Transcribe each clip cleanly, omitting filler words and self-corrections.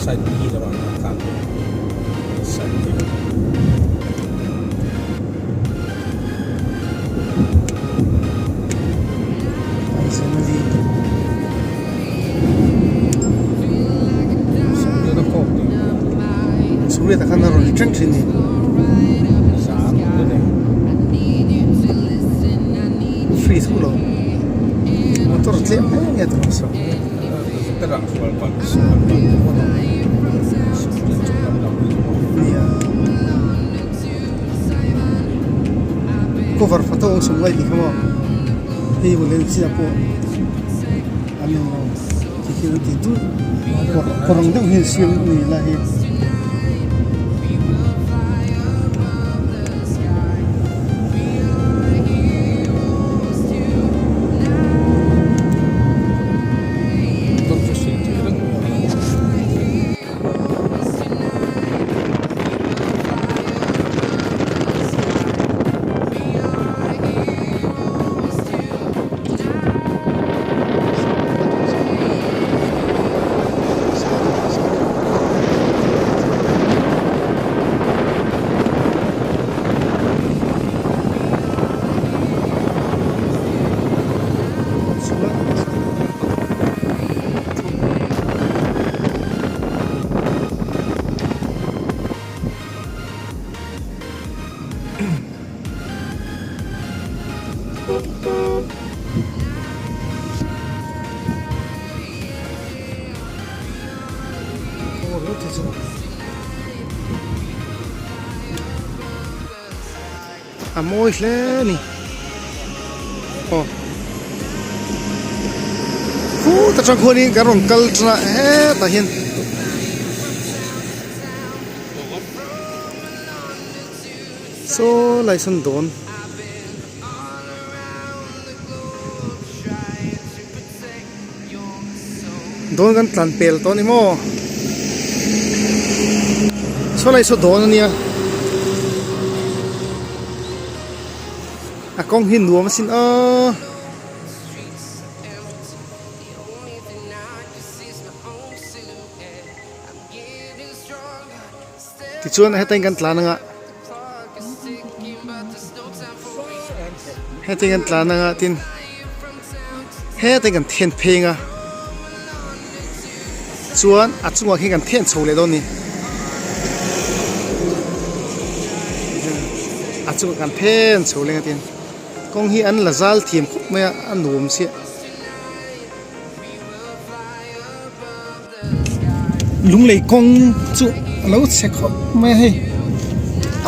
Side B lamah kan tlan bawk a side B Sawmriata khan a rawn ri teng thin ni. Free thu lo. Motor tlem hle nge tur ang Nia. Cover photo ang sawm ngai tih kha maw. Hei mawle chinah pawh an englo ti khi an ti dul kawr ang deuh hi an siam a ni lai hi. A mawi hle a ni aw khut atang khuanin kan rawn kal tan a hetah hian. Saw lai sawn dawn. Dawn kan tlan pel tawh a ni maw? Saw lai saw dawn a nia. A kawng hi nuam asin aw. Tichuan hetain kan tlan anga hetain kan tlan anga tin hetain kan then pheng a chuan a chungah khian kan then chho leh dawn a ni a chungah kan then chho leh ang a tin kawng hi an la zal thiam khawp mai a a nuam chiah. Lunglei kawng chu a lo chhe khawp mai a hei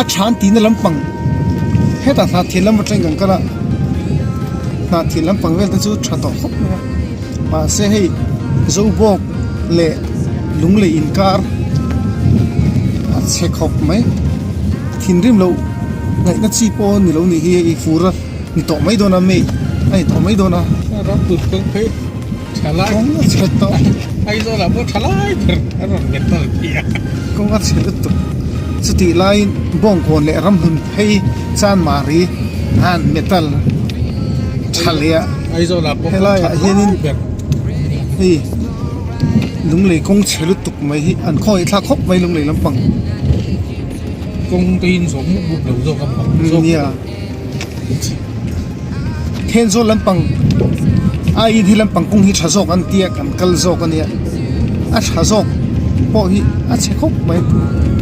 a than tihna lampang hetah hna thil lam atangin kan kal a hna thil lampang vel te chu tha tawh khawp mai a mahse hei zobawk leh lunglei inkar a chhe khawp mai thinrim loh ngaihna chi pawh ni lo nih hi hei fur a ni tawh mai dawn a mi a ni tawh mai dawn a. Kawng a chhe tawh kawng a chhe lutuk chutih laiin bawngkawn leh ramhlun phei chanmari han metal tha leh a helaiah hianin hei lunglei kawng chhe lutuk mai hi an khawngaih thlak khawp mai lunglei lampang nia. Thenzawl lampang aiin he lampang kawng hi tha zawk an tia kan kal zawk a nia a tha zawk pawh hi a chhe khawp mai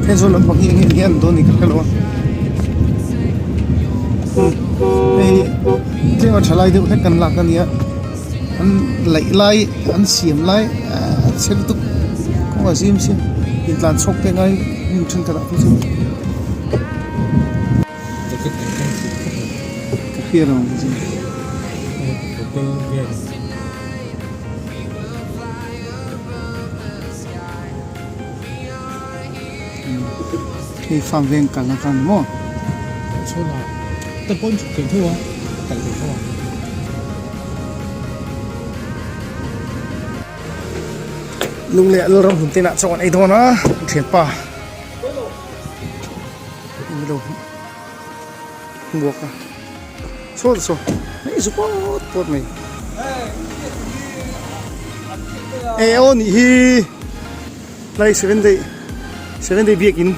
Thenzawl lampang hi eng nge an dawn ni ka hrelo a hei tlem a tha lai deuh hlek kan lak a nia an laih lai an siam lai a chhe lutuk kawng a zim sia intlan chhawk te ngai hmun thenkhat ah phei chuan. Ka hria lo ang chu. Hei farm veng kalna kha ni maw? Lungleh Lalram hun te inah chaw an ei dawn a, thianpa. Milo hmuak a saw saw hei zu pawt pawt mai e aw nih hi. Lai seven day seven day biakin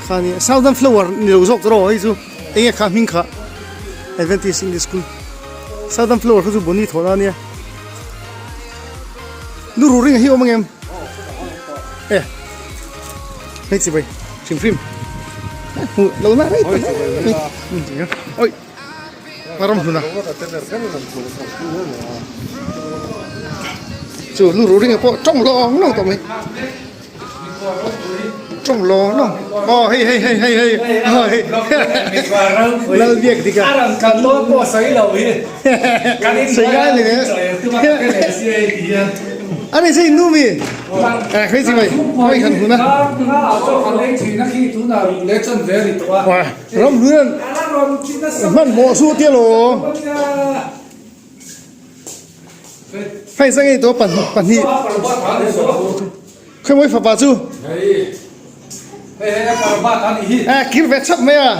kha nia southern flower ni lo zawk tawh hei chu enge kha hming kha Adventist English School southern flower kha chu boni thawhna ania lu ru ring hi awm ang em e hei chi bai hrim hrim hmu lo na rei oi ram hluna chu lu ru ring pawh tawng lawng lawng tawh mai tawng lawng lawng aw hei hei hei hei hei lal biak dik a kan lo pawh sawi lo hi sawi ngai ni ani sei nu mi eh hei chi mai hei kan huna Ram hluan hmanhmawh su tia lo. Hei sang ei to pahnih. Khawi mawi fapa chu. Eh kir ve chap mai a.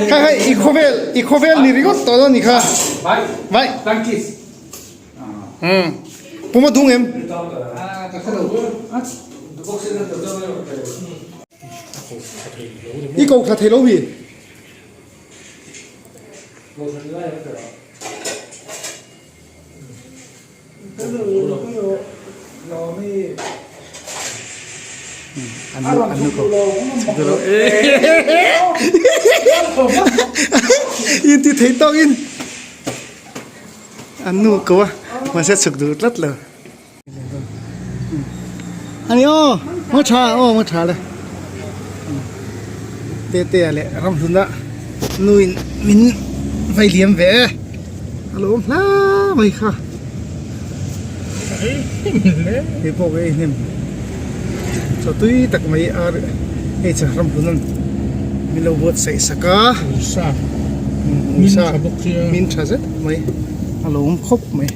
Kha hei i khawvel i khawvel ni ringawt tawh dawn ni kha. Vai. Hmm. Puma dung em? I ko thla thei lo mi? Anu anu ko. In ti thei tawk in. An nu ko a mahse a chhuk duh tlat lo. Ani aw maw tha aw maw tha le te te a leh ram hlun a nu in min vai liam ve e a lo awm hla mai kha hei pawh ka ei hnem chaw tui tak mai ar hei chu ram hlun an min lo buatsaih sak a. Min tha zet mai a lo awm khawp mai.